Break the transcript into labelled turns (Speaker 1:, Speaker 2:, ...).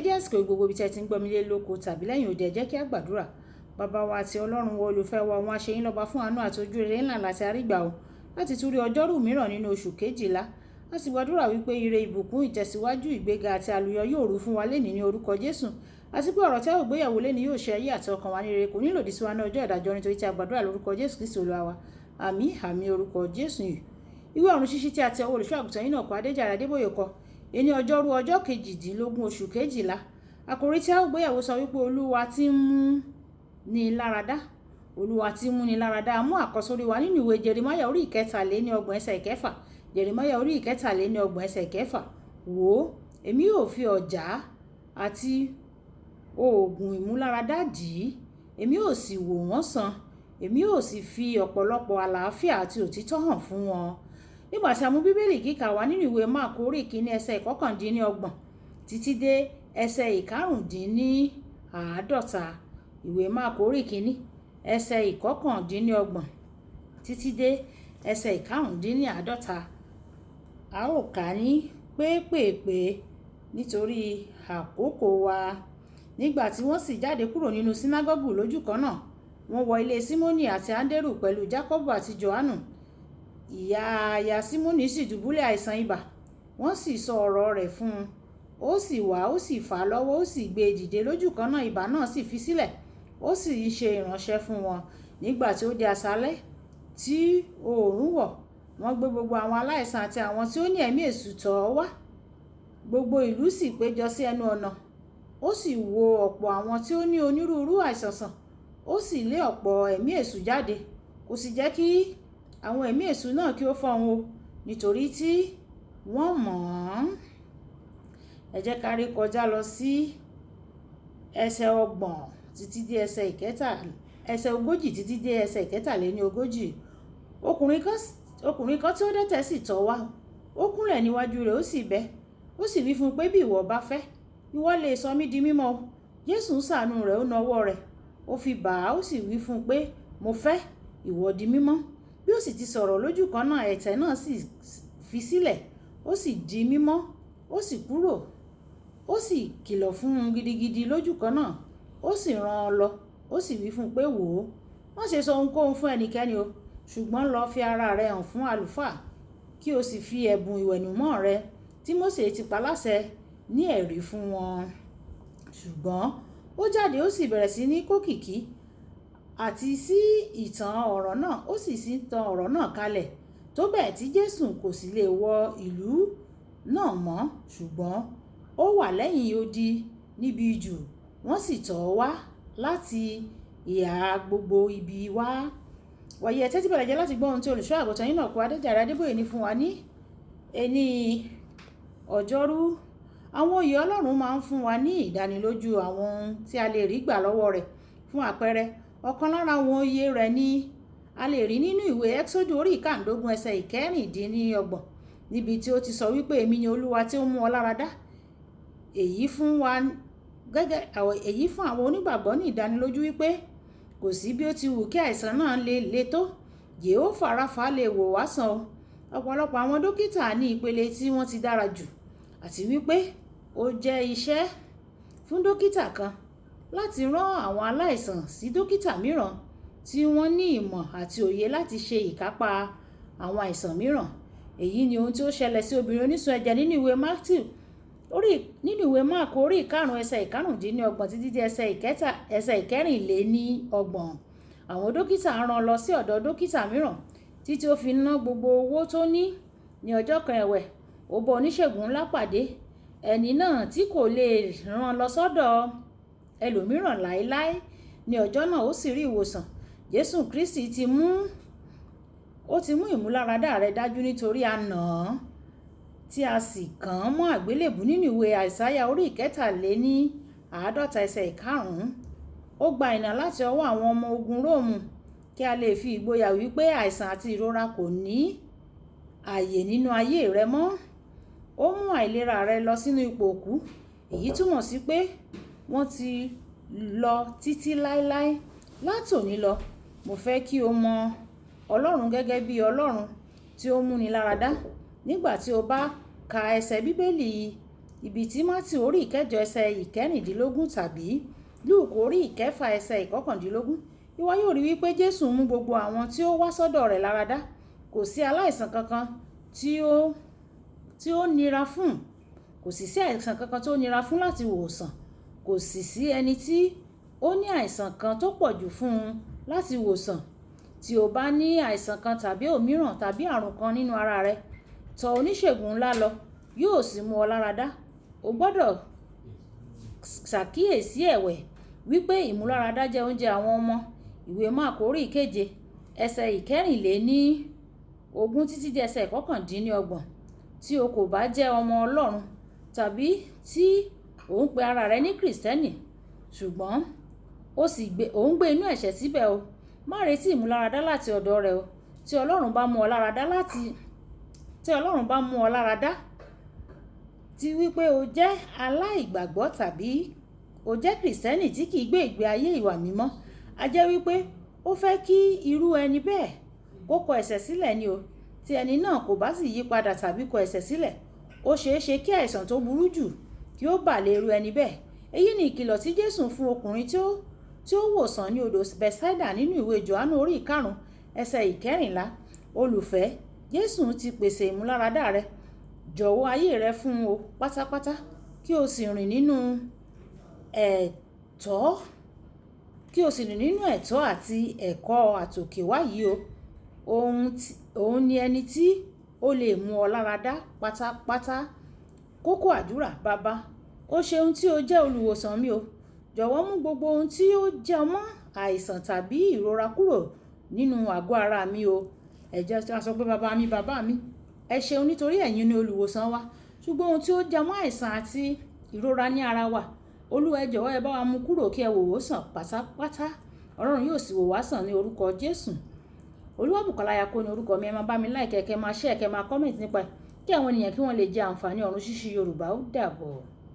Speaker 1: Dédé àsìkò gbogbo ibi tí ẹ ti ń gbọ́ mi lé lóko tàbí lẹ́yìn odi, ẹ jẹ́ kí a gbàdúrà. Bàbá wa àti Ọlọ́run wa, olùfẹ́ wa, wọn a ṣe yín lọ́ba fún àánú àti ojú rere ńlá láti àrígbà o láti tún rí ọjọ́rú mìíràn nínú oṣù kejìlá. A sì gbàdúrà wípé ire, ìbùkún, ìtẹ̀síwájú, ìgbéga àti àlùyọ yóò rú fún wa lénìí ní orúkọ Jésù. Àti pé ọ̀rọ̀ tí a ó gbéyẹ̀wò lénìí yóò ṣe ayé àti ọkàn wa ní rere, kò ní lòdì sí wa ní ọjọ́ ìdájọ́, nítorí tí a gbàdúrà lórúkọ Jésù Kristi Olúwa wa. Àmín, àmín, orúkọ Jésù yìí. Ìwé ọ̀run ṣíṣí tí a ti ọwọ́ olùṣọ́ àgùntàn yìí náà kọ, Adéjàre Adébóyè kọ. Èní ọjọ́rú, ọjọ́ 18 oṣù kejìlá. Àkòrí tí a ó gbéyẹ̀wò sọ wípé Olúwa tí ń mú ni láradá. Olúwa tí ń mú ni láradá. Mú àkọ́sórí wa nínú ìwé Jeremáyà orí 33 ẹsẹ̀ 6. Jeremáyà orí 33 ẹsẹ̀ 6. Wò ó, èmi yóò fi ọ̀já àti oògùn ìmúláradá dì í, èmi yóò sì wò wọ́n sàn, èmi yóò sì fi ọ̀pọ̀lọpọ̀ àlàáfíà àti òtítọ́ hàn fún wọn. Nígbà tí a mú Bíbélì kíkà wá nínú ìwé Máàkù orí 1 ẹsẹ̀ 29 títí dé ẹsẹ̀ 55. Ìwé Máàkù orí 1 ẹsẹ̀ 29 títí dé ẹsẹ̀ 55. A ó kà ní pépèpé nítorí àkókò wa. Nígbà tí wọ́n sì jáde kúrò nínú sínágọ́gù lójú kan náà, wọ́n wọ ilé Símónì àti Áńdérù pẹ̀lú Jákọ́bù àti Jòhánù. Ìyá aya Símónì sì dùbúlẹ̀ àìsàn ibà, wọ́n sì sọ ọ̀rọ̀ rẹ̀ fún un. Ó sì wá, ó sì fà á lọ́wọ́, ó sì gbé e dìde lójú kan náà, ibà náà sì fi sílẹ̀, ó sì ń ṣe ìránṣẹ́ fún wọn. Nígbà tí ó di àṣálẹ́ tí oòrùn wọ̀, wọ́n gbé gbogbo àwọn aláìsàn àti àwọn tí ó ní ẹ̀mí èṣù tọ̀ ọ́ wá. Gbogbo ìlú sì péjọ sí ẹnu ọ̀nà. Ó sì wo ọ̀pọ̀ àwọn tí ó ní onírúurú àìsàn sàn, ó sì lé ọ̀pọ̀ ẹ̀mí èṣù jáde. Kò sì jẹ́ kí àwọn ẹ̀mí èṣù náà kí ó fọhùn o, nítorí tí wọ́n mọ̀ ọ́n. Ẹ jẹ́ ká rí kọjá lọ sí ẹsẹ̀ 30 títí dé ẹsẹ̀ ìkẹta, ẹsẹ̀ 40 títí dé ẹsẹ̀ 43. Ọkùnrin kan tí ó dẹ́tẹ̀ sì tọ̀ wá, ó kúnlẹ̀ níwájú rẹ̀, ó sì bẹ̀. Ó sì wí fún un pé, bí ìwọ bá fẹ́, ìwọ lè sọ mí di mímọ́ o. Jésù ń ṣàánú rẹ̀, ó na ọwọ́ rẹ̀, ó fi bà á, ó sì wí fún un pé, mo fẹ́, ìwọ di mímọ́. Bí ó sì ti sọ̀rọ̀ lójú kan náà, ẹ̀tẹ̀ náà sì fi sílẹ̀, ó sì di mímọ́, ó sì kúrò, ó sì kìlọ̀ fún un gidigidi lójú kan náà, ó sì rán an lọ, ó sì wí fún un pé, wò ó, má ṣe sọ ohunkóhun fún ẹnikẹ́ni o, ṣùgbọ́n lọ fi ara rẹ hàn fún àlùfáà, kí o sì fi ẹ̀bùn ìwẹ̀nùmọ́ rẹ tí Mósè ti paláṣẹ ní ẹ̀rí fún wọn. Ṣùgbọ́n ó jáde, ó sì bẹ̀rẹ̀ sí ní kókìkí àti sí ìtàn ọ̀rọ̀ náà, ó sì sí tan ọ̀rọ̀ náà kalẹ̀, tó bẹ́ẹ̀ tí Jésù kò sì lè wọ ìlú náà mọ́, ṣùgbọ́n ó wà lẹ́yìn odi níbi ijù, wọ́n sì tọ̀ ọ́ wá láti ìhà gbogbo ibi wá. Wàyí, ẹ tẹ́tí bẹ̀rẹ̀ jẹ́ láti gbọ́ ohun tí olùṣọ́ àgùntàn yín náà kó Adéjàre Adébóyè ní fún wa ní ẹni ọjọ́rú. Àwọn oyè Ọlọ́run máa ń fún wa ní ìdánilójú àwọn ohun tí a lè rí gbà lọ́wọ́ rẹ̀. Fún àpẹẹrẹ, ọ̀kan lára àwọn oyè rẹ̀ ni a lè rí nínú ìwé Ẹ́xódù orí 25 ẹsẹ̀ 26, níbi tí ó ti sọ wípé èmi ni Olúwa tí ó mú ọ láradá. Èyí fún wa gẹ́gẹ́, èyí fún àwọn onígbàgbọ́ ní ìdánilójú wípé kò sí bí ó ti wù kí àìsàn náà lè le tó, Jèhófà Ráfà lè wò wá sàn o. Ọ̀pọ̀lọpọ̀ àwọn dókítà ní ìpele tí wọ́n ti dára jù, àti wípé ó jẹ́ iṣẹ́ fún dókítà kan láti rán àwọn aláìsàn sí dókítà mìíràn tí wọ́n ní ìmọ̀ àti òye láti ṣe ìkápá àwọn àìsàn mìíràn. Èyí ni ohun tí ó ṣẹlẹ̀ sí obìnrin onísun ẹ̀jẹ̀ nínú ìwé Mátíù orí, nínú ìwé Máàkù orí 5 ẹsẹ̀ 25 títí dé ẹsẹ̀ ìkẹta, ẹsẹ̀ 34. Àwọn dókítà rán lọ sí ọ̀dọ̀ dókítà mìíràn títí ó fi ná gbogbo owó tó ní. Ní ọjọ́ kan ẹ̀wẹ̀, ó bá oníṣègùn ńlá pàdé, ẹni náà tí kò lè rán lọ sọ́dọ̀ ẹlòmíràn láéláé. Ní ọjọ́ náà ó sì rí ìwòsàn. Jésù Kristi ti mú, ó ti mú ìmúláradá rẹ̀ dájú nítorí a nà án tí a sì kàn án mọ́ àgbélébùú nínú ìwé Àìsáyà orí 53 ẹsẹ̀ 5. Ó gba ìnà láti ọwọ́ àwọn ọmọ ogun Róòmù kí a lè fi ìgboyà wípé àìsàn àti ìrora kò ní ààyè nínú ayé rẹ mọ́. Ó mú àìlera rẹ lọ sínú ipò òkú. Èyí túmọ̀ sí pé wọ́n ti lọ títí láéláé. Látòní lọ, mo fẹ́ kí o mọ Ọlọ́run gẹ́gẹ́ bí Ọlọ́run tí ó múni láradá. Nígbà tí o bá ka ẹsẹ̀ Bíbélì Ibi tí Mátíù orí 8 ẹsẹ̀ 16 tàbí Lúùkù orí 6 ẹsẹ̀ 19. Ìwọ yóò rí wípé Jésù mú gbogbo àwọn tí ó wá sọ́dọ̀ rẹ̀ láradá. Kò sí aláìsàn kankan tí ó nira fún. Kò sì sí àìsàn kankan tó nira fún láti wòsàn. Kò sì sí ẹni tí ó ní àìsàn kan tó pọ̀jù fún un láti wòsàn. Tí o bá ní àìsàn kan tàbí òmíràn tàbí àrùn kan nínú ara rẹ, tọ oníṣègùn ńlá lọ, yóò sì mú ọ láradá. O gbọdọ̀ ṣàkíyèsí ẹ̀wẹ̀ wípé ìmúláradá jẹ́ oúnjẹ àwọn ọmọ. Ìwé Máàkù orí 7 ẹsẹ̀ 24 títí dé ẹsẹ̀ 29. Tí o kò bá jẹ́ ọmọ Ọlọ́run tàbí tí ò ń pe ara rẹ ní Kristẹni, ṣùgbọ́n ò ń gbé inú ẹ̀ṣẹ̀ síbẹ̀ o, má retí ìmúláradá láti ọ̀dọ̀ rẹ̀ o. Tí Ọlọ́run bá mú ọ láradá láti, tí Ọlọ́run bá mú ọ láradá, tí wípé o jẹ́ aláìgbàgbọ́ tàbí o jẹ́ Kristẹni tí kì í gbé ìgbé ayé ìwà mímọ́, a jẹ́ wípé ó fẹ́ kí irú ẹni bẹ́ẹ̀ kó kọ ẹ̀ṣẹ̀ sílẹ̀ ni o. Tí ẹni náà kò bá sì yípadà tàbí kọ ẹ̀ṣẹ̀ sílẹ̀, ó ṣe é ṣe kí àìsàn tó burú jù kí ó bà lé irú ẹni bẹ́ẹ̀. Èyí ni ìkìlọ̀ tí Jésù fún ọkùnrin tí ó wòsàn ní odò Bethsaida nínú ìwé Jòhánù orí 5 ẹsẹ̀ 14. Olùfẹ́, Jésù ti pèsè ìmúláradá rẹ. Jọ̀wọ́ ayé rẹ fún o pátápátá kí o sì rìn nínú ẹ̀tọ́, kí o sì rìn nínú ẹ̀tọ́ àti ẹ̀kọ́ àtòkèwá yìí o. Òun ni ẹni tí ó lè mú ọ láradá pátápátá. Kókó àdúrà. Baba, o ṣeun tí o jẹ́ olùwòsàn mi o. Jọ̀wọ́ mú gbogbo ohun tí ó jẹ mọ́ àìsàn tàbí ìrora kúrò nínú àgọ́ ara mi o. Ẹ jẹ́ a sọ pé baba mi, bàbá mi, ẹ ṣeun nítorí ẹ̀yin ni olùwòsàn wa. Ṣùgbọ́n ohun tí ó jẹ mọ́ àìsàn àti ìrora ní ara wa, Olúwa ẹ jọ̀wọ́ ẹ bá wa mú kúrò kí ẹ wò ó sàn pátápátá. Ọlọ́run yóò sì wò wá sàn ní orúkọ Jésù. Olúwabùkọ́lá Ayako ní orúkọ mi. Ẹ máa bá mi like, kẹ́ máa share, kẹ́ máa comment nípa ẹ̀ kí àwọn ènìyàn kí wọ́n lè jẹ àǹfààní ọ̀run ṣíṣí Yorùbá. Ó dàbọ̀.